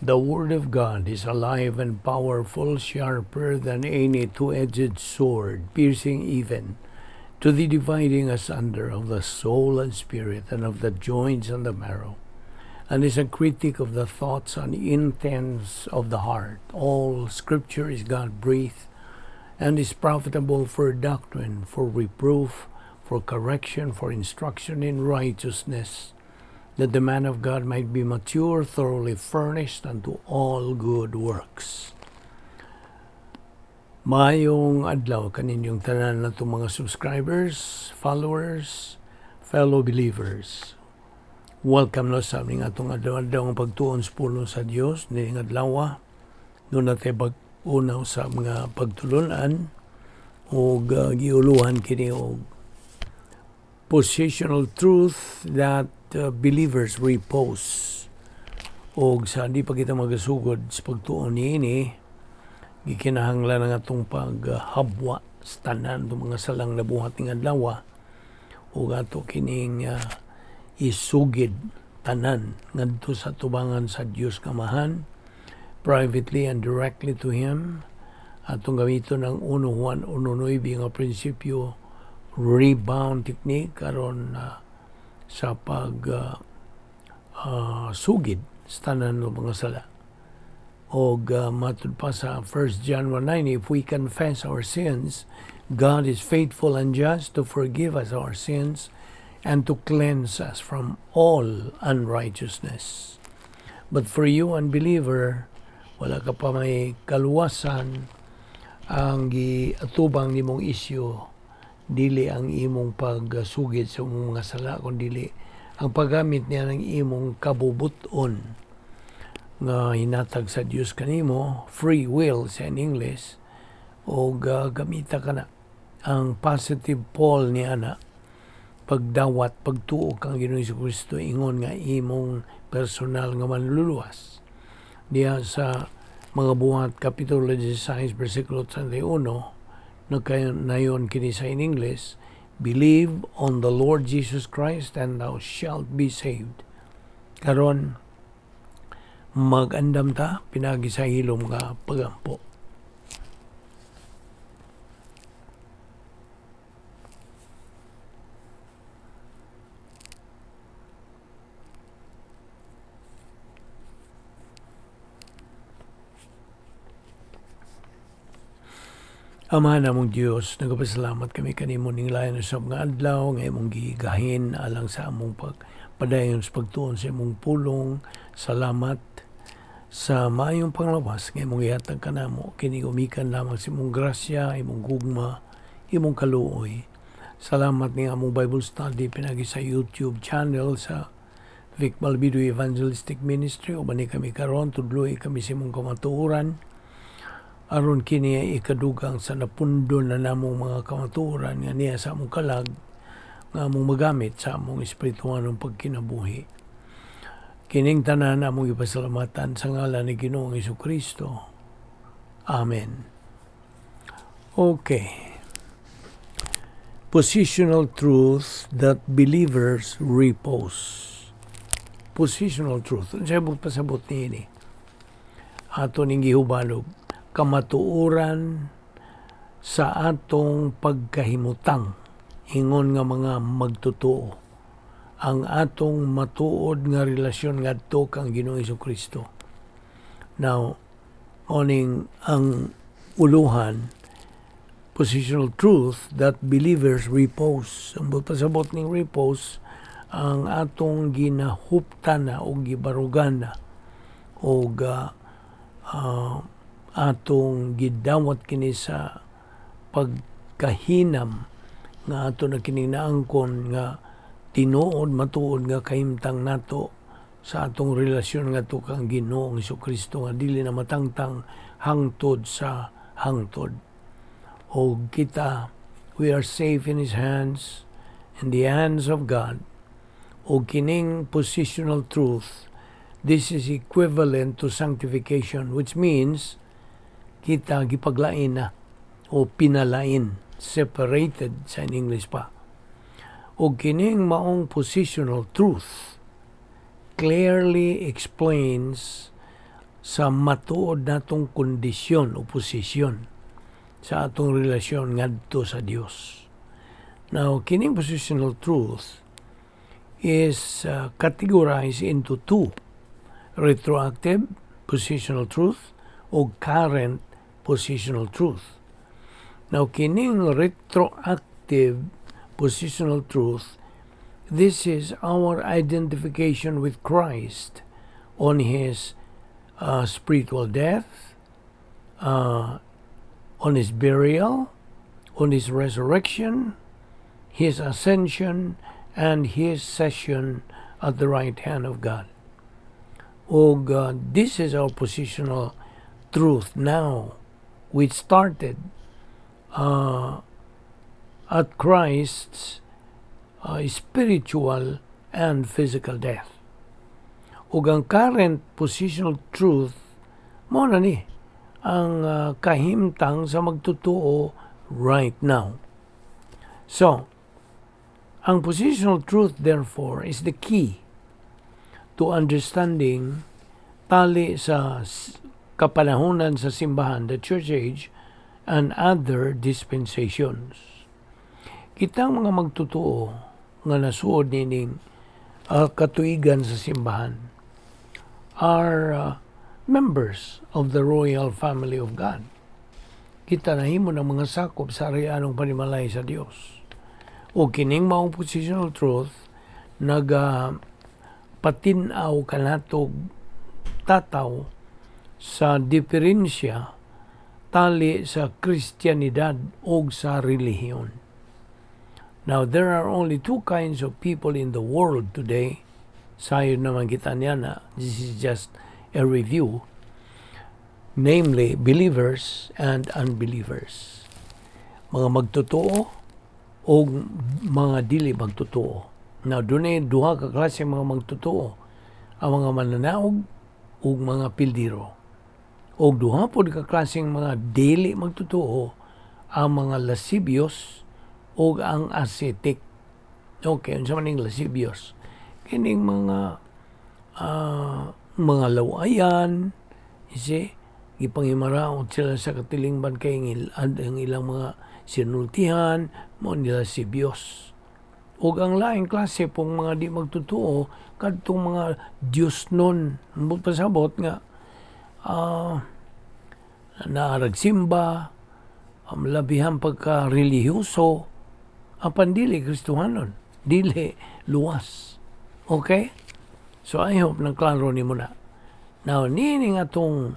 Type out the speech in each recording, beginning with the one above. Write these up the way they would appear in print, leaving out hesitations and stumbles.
The Word of God is alive and powerful, sharper than any two-edged sword, piercing even to the dividing asunder of the soul and spirit, and of the joints and the marrow, and is a critic of the thoughts and intents of the heart. All Scripture is God-breathed, and is profitable for doctrine, for reproof, for correction, for instruction in righteousness, that the man of God might be mature, thoroughly furnished unto all good works. Maayong adlaw kaninyong tanan natong mga subscribers, followers, fellow believers. Welcome na sa aming atong adlaw-adlaw nga pagtuon sa pulong sa Dios nining adlaw. Duna tay pag-unaw sa mga pagtulunan ug giuluhan kini og positional truth that believers repose. Og sa di pa kita magasugod sa pagtuon niini, gikinahanglan ang atong paghabwa sa tanan itong mga salang nabuhat ning adlaw ug ato kining isugid tanan ngadto sa tubangan sa Dios Amahan, privately and directly to Him. Atong gamiton ang 1 Juan 1:9 nga prinsipyo, rebound technique karon sa pag sugid sa tanan ng mga sala. Og matud pa sa 1 John 1:9, if we confess our sins, God is faithful and just to forgive us our sins and to cleanse us from all unrighteousness. But for you, unbeliever, wala ka pa may kaluwasan, ang giatubang nimong isyu dili ang imong pagsugid sa imong mga sala, kundi ang paggamit niya ng imong kabubuton nga hinatag sa Dios kanimo, free will sa in English, og gamita ka na ang positive pole niya na pagdawat, pagtuo kang Ginoong Kristo ingon nga imong personal nga manluluwas. Diha sa Mga Buhat Kapitulo 16 versikulo 31, nayon kini sa in English, believe on the Lord Jesus Christ and thou shalt be saved. Karon mag-andam ta pinagi sa hilom nga pagampo. Ama namong Dios, nagapasalamat kami kanimo ning lain usab nga adlaw nga imong gigahin alang sa among pagpadayon sa pagtuon sa imong pulong. Salamat sa maayong panglawas nga imong gihatag kanamo, kini gumikan lamang sa imong grasya, imong gugma, imong kaluoy. Salamat ning among Bible study pinagi sa YouTube channel sa Vic Balbido Evangelistic Ministry. Uban ni kami karon, tudloy kami sa imong kamatuoran aron kini ay ikadugang sa napundo na namong mga kamatuoran nga niya sa among kalag nga among magamit sa among espirituhanong pagkinabuhi. Kining tanan among ipasalamatan sa ngalan ni Ginoong Hesukristo. Amen. Okay. Positional truth that believers repose. Positional truth. Unsay pasabot niini? Ato ning gihubalog kamatuoran sa atong pagkahimutang ingon nga mga magtotoo, ang atong matuod nga relasyon ngadto kang Ginoong Hesukristo. Now, oning ang uluhan, positional truth that believers repose. Ang pasabot ning repose, ang atong ginahuptan na o gibarugan na o atong gidawat kini sa pagkahinam nga ato na kining naangkon nga tinuod matuod nga kahimtang nato sa atong relasyon ngadto kang Ginoong Hesukristo nga dili na matangtang hangtod sa hangtod. O kita, we are safe in His hands, in the hands of God. O kining positional truth, this is equivalent to sanctification, which means kita gipaglain na o pinalain, separated sa in English pa. O kining maong positional truth clearly explains sa matuod natong kondisyon o posisyon sa atong relasyon ngadto sa Dios. Now, kining positional truth is categorized into two: retroactive positional truth o current positional truth. Now, kining retroactive positional truth, this is our identification with Christ on His spiritual death, on His burial, on His resurrection, His ascension, and His session at the right hand of God. Og this is our positional truth now, which started at Christ's spiritual and physical death. Ug ang current positional truth mao na ni ang kahimtang sa magtotoo right now. So, ang positional truth, therefore, is the key to understanding tali sa kapanahonan sa simbahan, the church age, and other dispensations. Kitang mga magtotoo nga nasuod nining katuigan sa simbahan are members of the royal family of God. Kita nahimo ng mga sakop sa arianong panimalay sa Dios. O kining maong positional truth naga patin-aw kanatog tataw sa diferensya tali sa Kristiyanidad o sa relihiyon. Now, there are only two kinds of people in the world today. Sayo naman kita niya na this is just a review. Namely, believers and unbelievers. Mga magtotoo o mga dili magtotoo. Now, dunay duha ka klase mga magtotoo. Ang mga mananaog ug mga pildiro. O duha pod ka klaseng mga dili magtotoo, ang mga lascivious ug ang ascetic. Okay, unsa man ning lascivious? Kining mga lawayan, you see, gipangimaraot sila sa katilingban kay ang ilang mga sinultihan, mao ni lascivious. Ug ang laing klase pong mga di magtotoo, kadtong mga Diyos nun, pasabot nga naarag simba, labihan pagka relihiyoso, apan dili Kristohanon, dili luwas. Okay? So I hope na klaro nimo na. Now, niini nga atong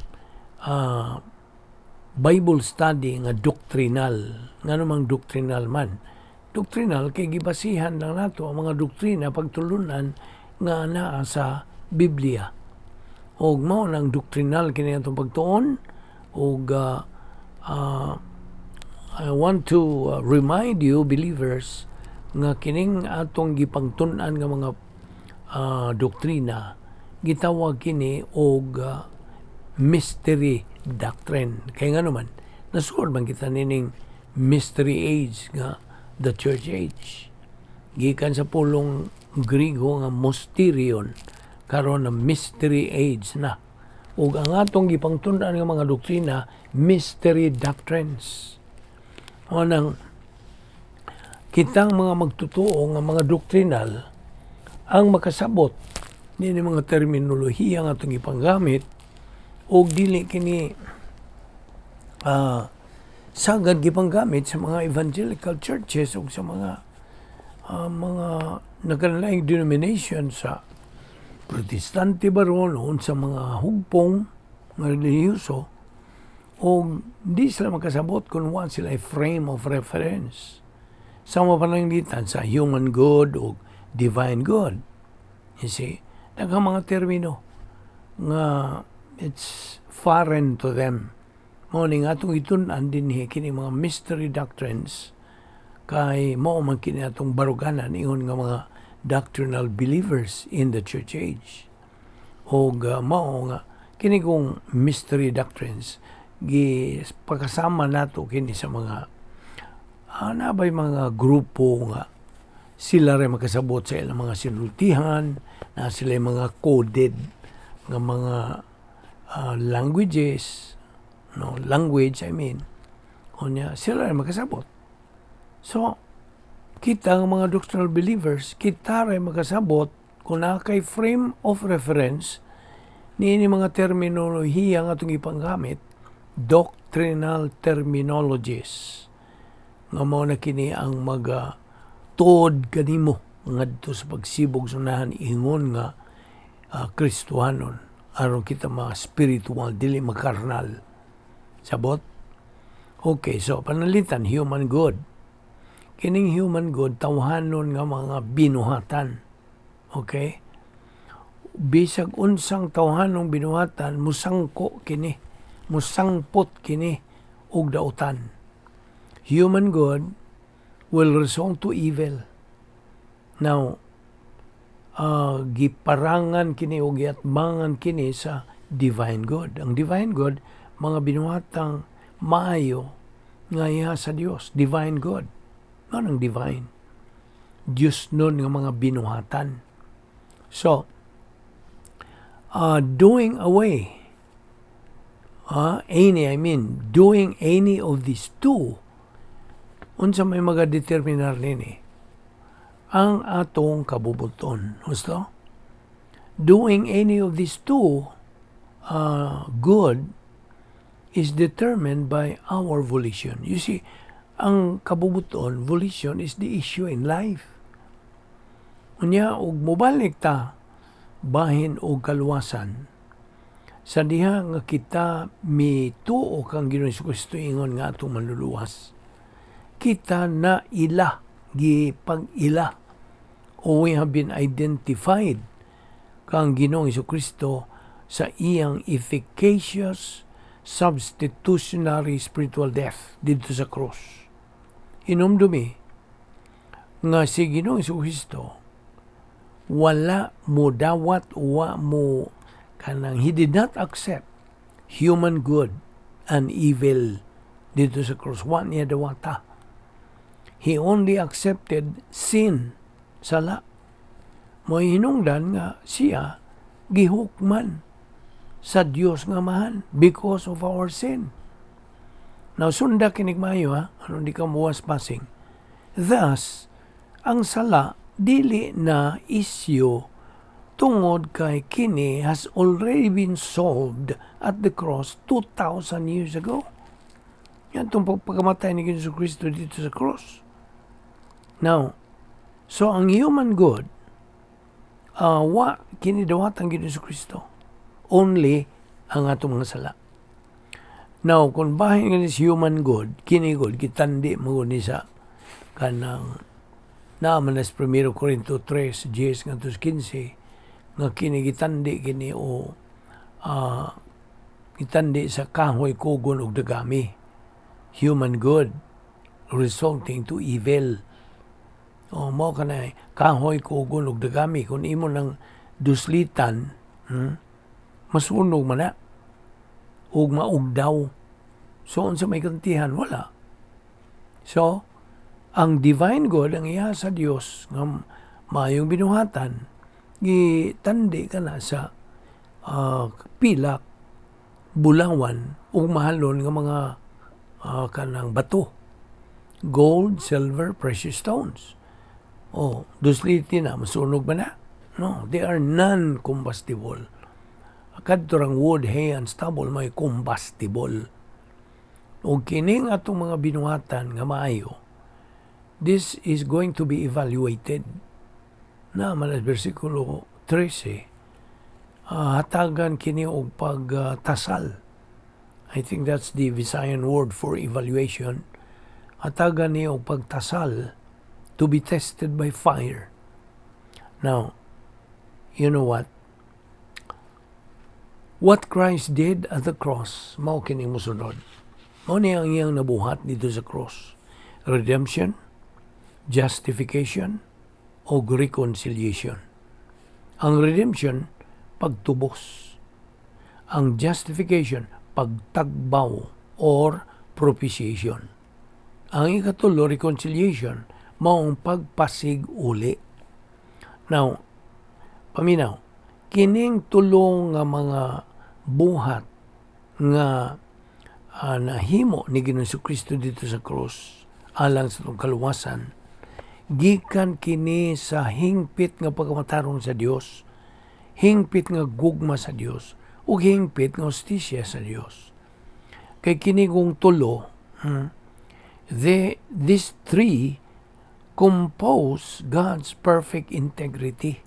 Bible study nga doctrinal, nga namang doctrinal man. Doctrinal kay gibasihan lang nato ang mga doktrina, pagtulunan nga naa sa Biblia. Og mao nang doctrinal kini atong pagtuon ug I want to remind you, believers, nga kining atong gipangtun-an nga mga doktrina, gitawag kini og mystery doctrine. Kay nga naman nasuod man kita nining mystery age nga the church age. Gikan sa pulong Grigo nga mysterion, karon na mystery age na. Ug ang atong gipangtun-an nga mga doktrina, mystery doctrines. O nang kitang mga magtotoo nga mga doctrinal ang makasabot nini mga terminolohiya nga atong ipanggamit og dili kini sagad gipanggamit sa mga evangelical churches ug sa mga nagkalaing denomination sa Protestante ba ron o sa mga hugpong nga relihiyoso, o di sila makasabot kung wa sila frame of reference sa mga pananglitan sa human good o divine good. You see, daghang mga termino nga it's foreign to them. Mao ning atong itun-an dinhi kini mga mystery doctrines kay mao man kini atong baruganan ingon nga mga doctrinal believers in the church age. Og mao nga kini kong mystery doctrines, gi pakasama nato kini sa mga nabay mga grupo nga sila rin makasabot sa ilang mga sinultihan na sila mga coded nga mga languages, no language, I mean, unya sila ay makasabot. So kita ang mga doctrinal believers, kita ray makasabot kung naa kay frame of reference niini mga terminolohiya nga atong ipanggamit, doctrinal terminologies, nga mao na kini ang maga tuod kanimo ngadto sa pagsibog sa unahan ingon nga Kristohanon, aron kita ma spiritual, dili makarnal. Sabot? Okay, so pananglitan human good. Kining human good, tawhanon nga mga binuhatan. Okay? Bisag unsang tawhanong binuhatan, musangko kini, musangpot kini og dautan. Human good will result to evil. Now, giparangan kini o giatbangan kini sa divine good. Ang divine good, mga binuhatang maayo nga iya sa Dios, divine good. Ano ang divine? Diyos nun nga mga binuhatan. So, doing away, any, I mean, doing any of these two, unsa may magadeterminar nini? Ang atong kabubuton. Gusto? Doing any of these two good is determined by our volition. You see, ang kabubuton, volition, is the issue in life. Unya, ug mobalik ta bahin og kaluwasan, sa diha nga kita mituo kang Ginoong Kristo ingon nga atong manluluwas, kita na ila, gipag-ila, o we have been identified kang Ginoong Kristo sa iyang efficacious substitutionary spiritual death didto sa cross. Hinumdumi nga si Ginoong Kristo wala mo dawat, wa mo kanang, he did not accept human good and evil didto sa cross. Wa niya dawata. He only accepted sin, sala. Mo hinungdan nga siya gihukman sa Dios nga Amahan because of our sin. Now, sunda kinig maayo ha, aron di ka muwas passing. Thus, ang sala dili na issue tungod kay kini has already been solved at the cross 2,000 years ago. Yan itong pagkamatay ni Jesu Kristo didto sa cross. Now, so ang human good, wa kini dawatan Jesu Kristo. Only ang atong mga sala. Now, kung bahin nga is human good, kini good, gitandi mo ni sa kanang naaman sa 1 Corinto 3, 10 ngadto 15, nga kini gitandi kini o gitandi sa kahoy, kugon ug dagami. Human good resulting to evil. O mo kanay kahoy, kugon ug dagami, kung imo nang duslitan, masunog man na ug maugdaw. So unsa may kantihan? Wala. So ang divine good, ang iya sa Dios nga maayong binuhatan, gitandi ka na sa pilak, bulawan ug mahalon nga mga kanang bato. Gold, silver, precious stones. Oh, dusliti na, masunog ba na? No, they are non-combustible. Kadto rang wood, hay, and stubble may combustible. O kining atong mga binuhatan nga maayo, this is going to be evaluated. Na man versikulo 13, hatagan kini og pagtasal. I think that's the Visayan word for evaluation. Hatagan ni og pagtasal, to be tested by fire. Now, you know what? What Christ did at the cross, mao kini mosunod. Mao ni ang iyang nabuhat didto sa cross. Redemption, justification, o reconciliation. Ang redemption, pagtubos. Ang justification, pagtagbaw or propitiation. Ang ikatulo, reconciliation, maong pagpasig-uli. Now, paminaw, kining tulong nga mga buhat nga nahimo ni Ginoong Kristo didto sa krus alang sa atong kaluwasan, gikan kini sa hingpit nga pagkamatarong sa Dios, hingpit nga gugma sa Dios, ug hingpit nga hustisya sa Dios. Kay kini kung tulo, these three compose God's perfect integrity.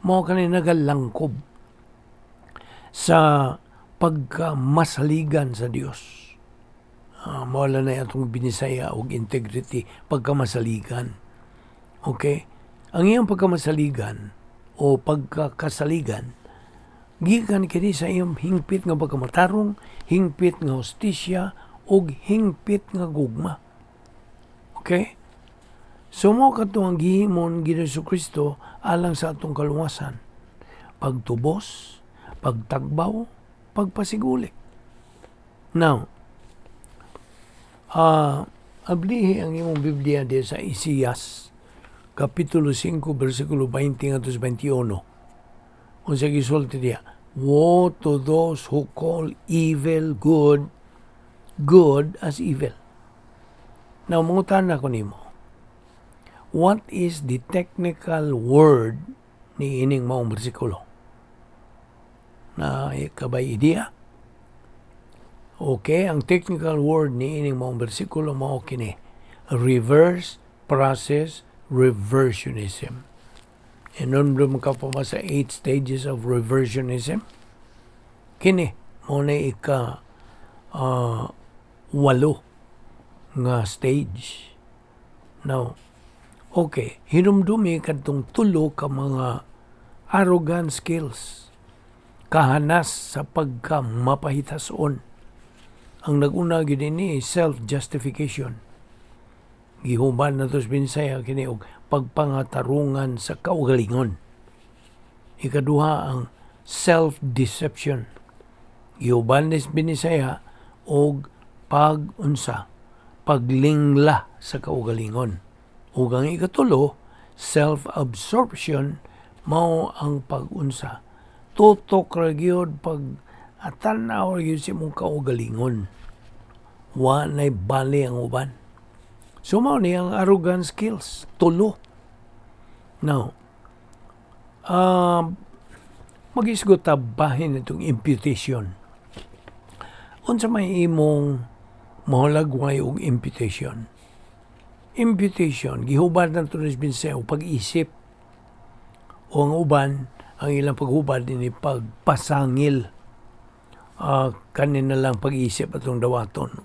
Mao kani nagalangkob sa pagkamasaligan sa Dios. Mao na atong binisaya og integrity, pagkamasaligan. Okay? Ang iyang pagkamasaligan o pagkakasaligan gikan kini sa iyang hingpit nga pagkamatarong, hingpit nga hustisya ug hingpit nga gugma. Okay? So mao kadto ang gihimon Ginoong Kristo alang sa atong kaluwasan. Pagtubos, pagtagbaw, pagpasiguli. Now, ablihi ang imong Biblia di sa Isaias, Kapitulo 5, versikulo 20 ngadto sa 21. Unsa gisulti diya? "Woe to those who call evil good, good as evil." Now, mangutana ko nimo. What is the technical word ni ining maong bersikulo? Naa ka bay idea? Okay, ang technical word ni ining maong bersikulo mao kini: reverse process reversionism. Hinumdum ka pa ba sa eight stages of reversionism? Kini, mao na ika walo nga stage. Now, okay, hinumdumi kadtong tulo ka mga arrogant skills, kahanas sa pagka mapahitason. Ang naguna gyud ini, self-justification. Gihuban na to sa Binisaya kini og pagpangatarungan sa kaugalingon. Ikaduha, ang self-deception. Gihuban ni Binisaya og pag-unsa, paglingla sa kaugalingon. Ug ang ikatulo, self-absorption, mao ang pag-unsa, tutok ra gyud pag tan-aw ra gyud sa imong kaugalingon. Wa nay bali ang uban. So mao ni ang arrogant skills, tulo. Now, magisgot ta bahin itong imputation. Unsa may imong mahulagway og imputation? Imputation, gihubad na ito ni Binseo, pag-isip. O ang uban, ang ilang paghubad ini pagpasangil. Kanina lang pag-isip atong dawaton.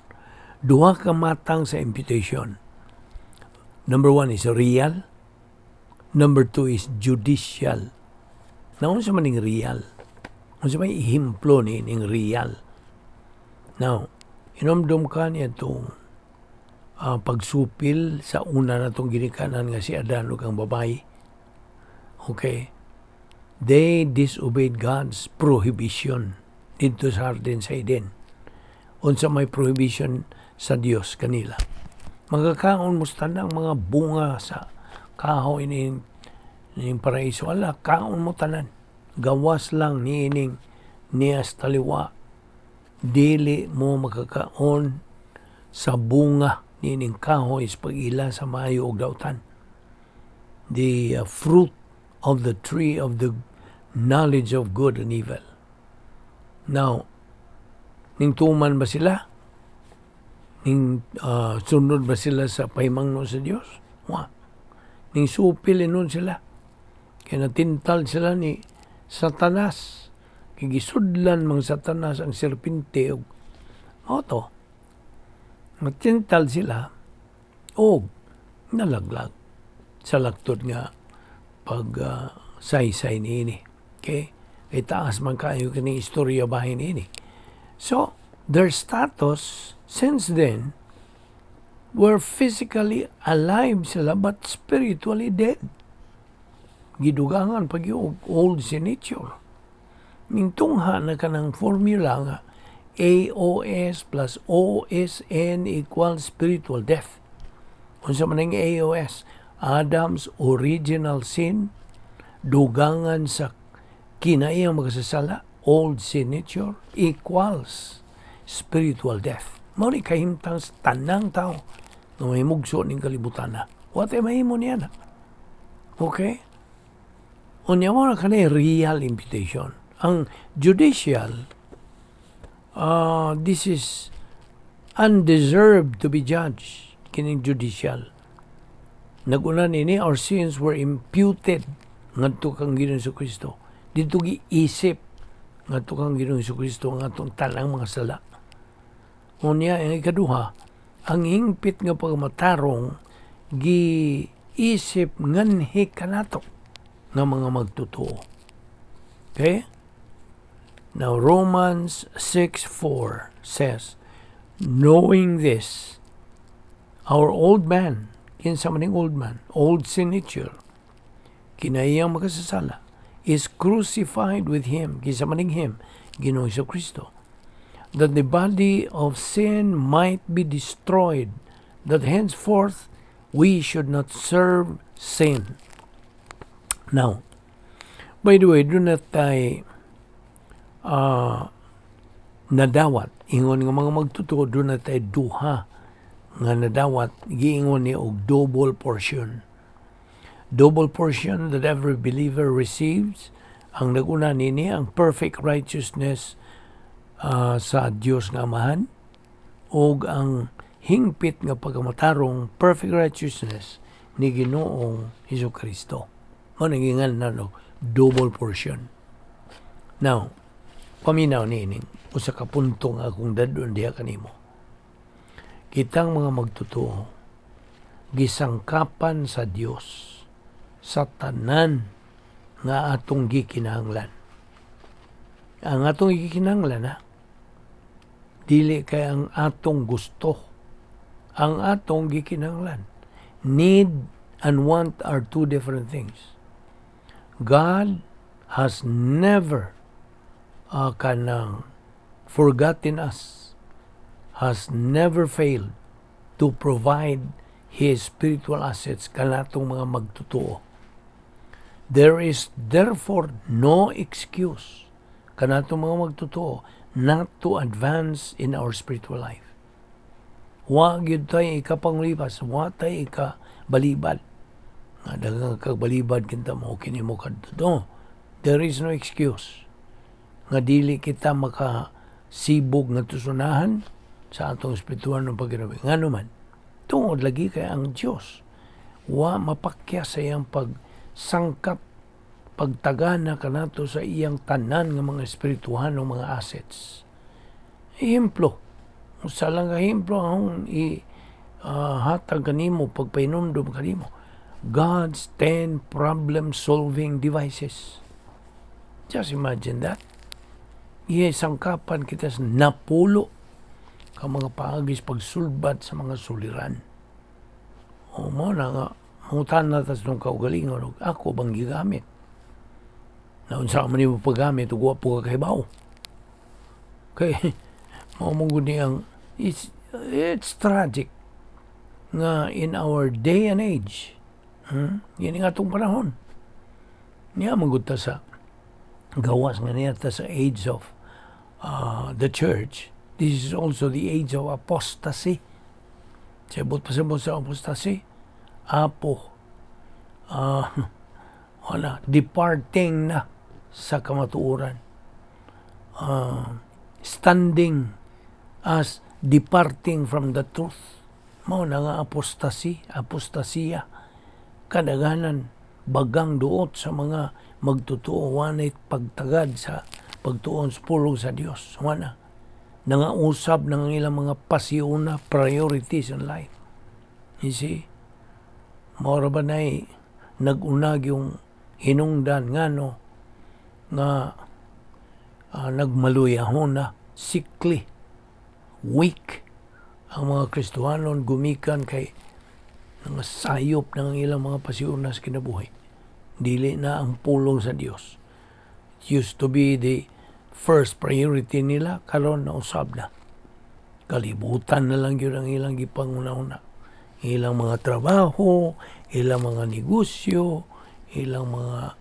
Duha ka matang sa imputation. Number one is real. Number two is judicial. Now, unsa man ning real? Unsa may ehemplo ni ning real? Now, inomdom ka niya itong pagsupil sa una na itong ginikanan nga si Adan ug ang babae. Okay. They disobeyed God's prohibition didto sa hardin sa Eden. Unsa may prohibition sa Dios kanila? Magakaon mo sa tanang mga bunga sa kahoy ning paraiso. Ala, kaon mo tanan. Gawas lang niining nias taliwa. Dili mo makakaon sa bunga niining kahoy sa pag-ila sa maayo ug dautan. The fruit of the tree of the knowledge of good and evil. Now, ning tuman ba sila? Ning sunod ba sila sa pahimangno sa Dios? Wa. Ning supil inon sila. Kaya natintal sila ni Satanas. Kay gisudlan mang Satanas ang serpente ug mao to. Natintal sila og nalaglag sa laktod nga pag saysay niini. Okay? Kay taas man kayo kini istorya bahin ini. So, their status since then were physically alive sila but spiritually dead. Gidugangan pag yung old si nature. Ning tungha na kanang formula nga AOS plus OSN equals spiritual death. Unsa man ang AOS? Adam's original sin, dugangan sa kinaiyang makasasala, Old sin nature equals spiritual death. Mao ni kahimtang sa tanang tao nga mahimugso ning kalibutan na. Wa tay mahimo niya na. Okay? Unya mo na kanay real imputation. Ang judicial, this is undeserved to be judged. Kining judicial. Naguna nini, our sins were imputed ngadto kang Ginoong Kristo. Dito giisip ngadto kang Ginoong Kristo ang atong tanang mga sala. Unya, ang ikaduha, ang hingpit nga pagmatarong giisip nganhi kanato nga mga magtotoo. Okay? Now, Romans 6:4 says, "Knowing this, our old man," kinsa man ning old man? Old sin nature, kinahiyang makasasala, "is crucified with Him," kinsa man ning Him? Ginoong Kristo, "that the body of sin might be destroyed, that henceforth we should not serve sin." Now, by the way, duna tay nadawat. Ingon nga mga magtotoo, duna tay duha nga nadawat, giingon ni og double portion. Double portion that every believer receives. Ang naguna nini ang perfect righteousness sa Dios nga Amahan ug ang hingpit nga pagkamatarong, perfect righteousness ni Ginoong Hesus Kristo. Mao nang na no, double portion. Now, paminaw ni usa ka punto nga akong dadon diha kanimo. Kitang mga magtotoo gisangkapan sa Dios sa tanan nga atong gikinahanglan. Ang atong gikinahanglan ha, dili kay ang atong gusto. Ang atong gikinahanglan. Need and want are two different things. God has never kanang forgotten us, has never failed to provide His spiritual assets kanatong mga magtotoo. There is therefore no excuse kanatong mga magtotoo not to advance in our spiritual life. Wa gyud tay ikapanglipas, wa tay ikabalibad. Nga daghang kagbalibad kinta mo kini mo kadto. No, there is no excuse nga dili kita makasibog nga tusunahan sa atong espiritual ng pagkinabuhi. Ngano man, tungod lagi kay ang Dios wa mapakya sa iyang pagsangkap, pagtagana kanato sa iyang tanan nga mga espirituhanong mga assets. Ehemplo, usa lang ka ehemplo ang i hatag kanimo, pagpahinumdom kanimo. God's 10 problem-solving devices. Just imagine that. Iya sangkapan kita sa napulo ka mga paagis pagsulbad sa mga suliran. O mo na nga, mangutan na tas nung kaugalingon, og ako bang gigamit? Na unsa man nimo paggamit ug wa po ka kahibaw. Kay mao man gud ni ang it's tragic nga in our day and age, Yun nga atong panahon. Niya man gud ta sa gawas nga niya ta sa age of the church. This is also the age of apostasy. Sabot pa sabot sa apostasy. Apo. Wala, departing na sa kamatuoran. Standing as departing from the truth. Mao na nga apostasy, apostasiya. Kadaghanan bagang duot sa mga magtotoo, wanay pagtagad sa pagtuon sa pulong sa Dios. Wana. Nangausab ng ilang mga pasiyona, priorities in life. You see? Mao ba na'y nag-unag yung hinungdan ngano nga nagmaluyahon na, sickly, weak ang mga Kristohanon gumikan kay nga sayop ng ilang mga pasiyona sa kinabuhi. Dili na ang pulong sa Dios. It used to be the first priority nila, karon na usab na. Kalibutan na lang yun ang ilang gipanguna-una. Ilang mga trabaho, ilang mga negosyo, ilang mga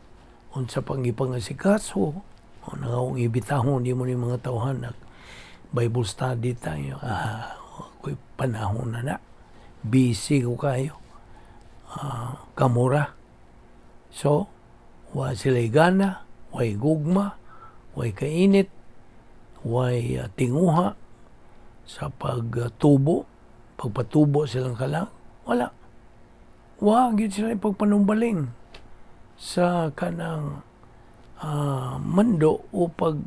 unsa pang gipangasikaso. O nangakong imbitahon di mo ni mga tawhan nag Bible study tayo. Ah, ako'y panahon na na. Busy ko kayo. Ah, kamura. So, wa sila'y gana, way gugma, way kainit, way tinguha sa pagtubo, pagpatubo silang kalag, wala. Wa gyud sila pagpanumbaling sa kanang mando o pag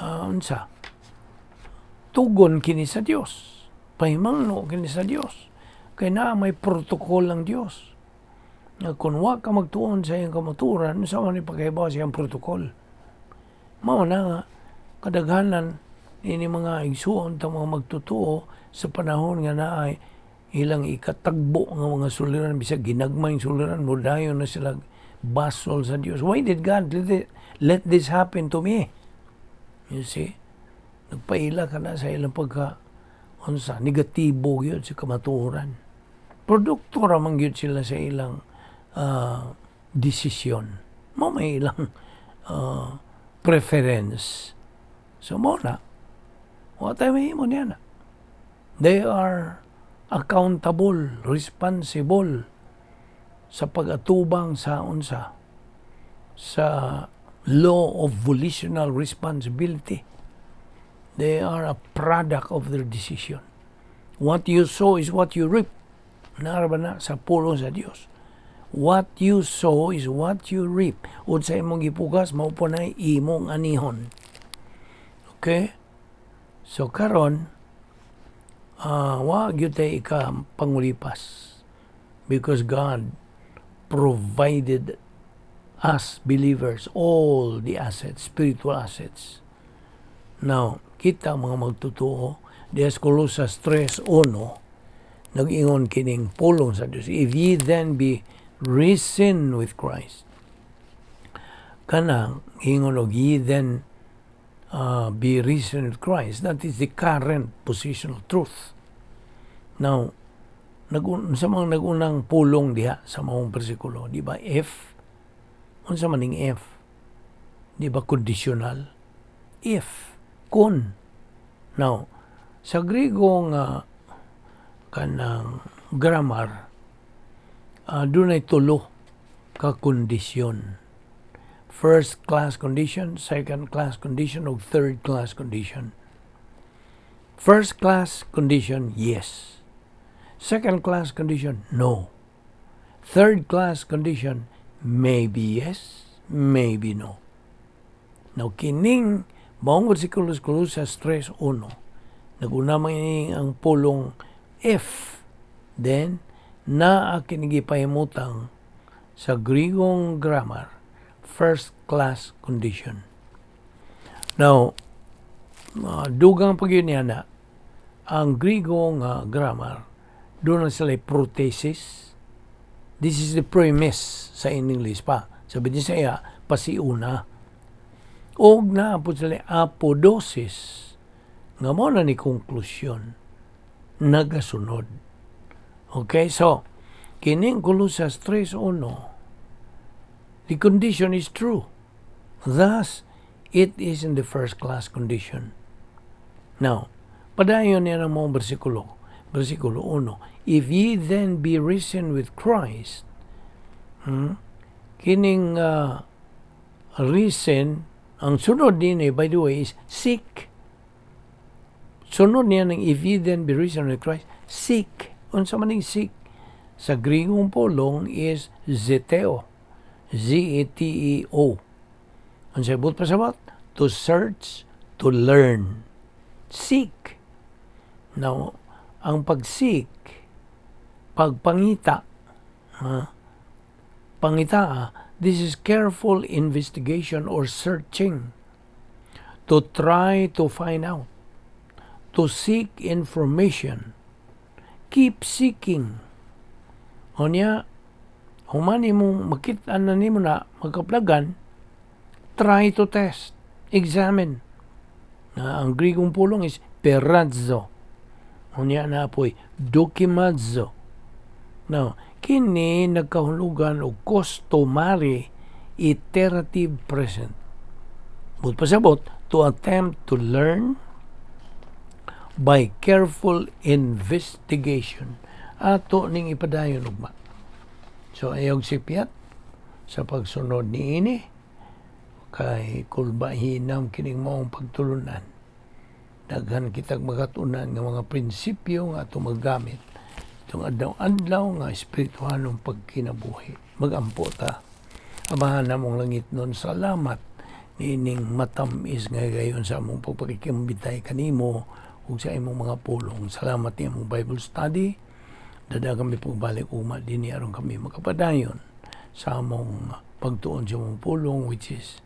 unsa tugon kini sa Dios, pahimangno kini sa Dios, kay naa may protocol ang Dios nga kung wa ka magtuon sa iyang kamatuoran, unsa man ipakahibaw sa iyang protocol. Mao na nga kadaghanan ini mga igsuon ta mga magtotoo sa panahon nga naay ilang ikatagbo nga mga suliran, bisag ginagmay suliran mo, dayon na sila basol sa Dios. "Why did God let this happen to me?" You see, nagpaila ka na sa ilang pagka unsa, negatibo gyud sa kamatuoran. Produkto ra man gyud sila sa ilang desisyon mo, may ilang preference. So mo na wa tayo mahimo niya na they are accountable, responsible sa pag-atubang sa unsa, sa law of volitional responsibility. They are a product of their decision. What you sow is what you reap. Naa ra ba na sa pulong sa Dios? What you sow is what you reap. Unsa imong gipugas, mao po na imong anihon. Okay? So karon, wa gyud tay ika pangulipas because God provided us believers all the assets, spiritual assets. Now, kita mga magtotoo, diya sa Colosas 3.1, nag-ingon kining pulong sa Diyos, "If ye then be risen with Christ." Kanang ingon og "ye then be risen with Christ," that is the current positional truth. Now, sa mga nagunang pulong diha sa maong bersikulo, di ba, if, unsa man ning if? Di ba conditional? If, kun. Now, sa Griego nga kanang grammar, dunay tulo ka kondisyon. First class condition, second class condition, o third class condition. First class condition, yes. Second class condition, no. Third class condition, maybe yes, maybe no. Now, kining maong bersikulo sa Colosas 3.1, naguna man ini ang pulong if, then, naa kini gipahimutang sa Grigong grammar, first class condition. Now, dugang pag yun niya na, ang Grigo nga grammar, duna sila prothesis. This is the premise sa English pa. Sabi niya sa iya, pasiuna. Og naa po sila apodosis nga mo na ni konklusyon nagasunod. Okay, so kining Colosas 3.1, the condition is true. Thus, it is in the first class condition. Now, padayon niya ng mga bersikulo. Bersikulo 1. "If ye then be risen with Christ," kining risen, ang sunod din eh, by the way, is seek. Sunod niya ng "if ye then be risen with Christ," seek. Unsa man ning seek? Sa Grigong pulong is zeteo. zeteo. Unsa ibot pasabot? To search, to learn. Seek. Now, ang pag-seek, pagpangita, ha? Pangita, this is careful investigation or searching to try to find out, to seek information, keep seeking. Unya, human mo makita na nimo na magkaplagan, try to test, examine. Na ang Grigong pulong is peirazo. Unya na po'y dokimazo. Now, kini nagkahulugan og customary iterative present. Buot pasabot, to attempt to learn by careful investigation. Ato ning ipadayon ugma. So ayaw sipyat sa pagsunod niini kay kulba hinam kining maong pagtulunan. Daghan kitag makatunan nga mga prinsipyo nga ato magamit itong adlaw-adlaw nga espirituhanong pagkinabuhi. Magampo ta. Amahan namong langitnon, salamat niining matamis nga gayon sa among pagpakikimbitay kanimo ug sa imong mga pulong. Salamat ni among Bible study. Dada kami pagbalik ugma dinhi aron kami makapadayon sa among pagtuon sa imong pulong, which is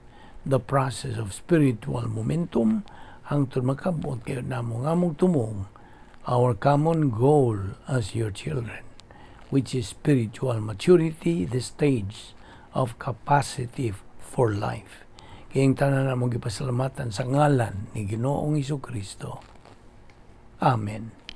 the process of spiritual momentum, hangtod makabot kayo namo nga among tumong, our common goal as your children, which is spiritual maturity, the stage of capacity for life. Kayong tanan namong gipasalamatan sa ngalan ni Ginoong Kristo. Amen.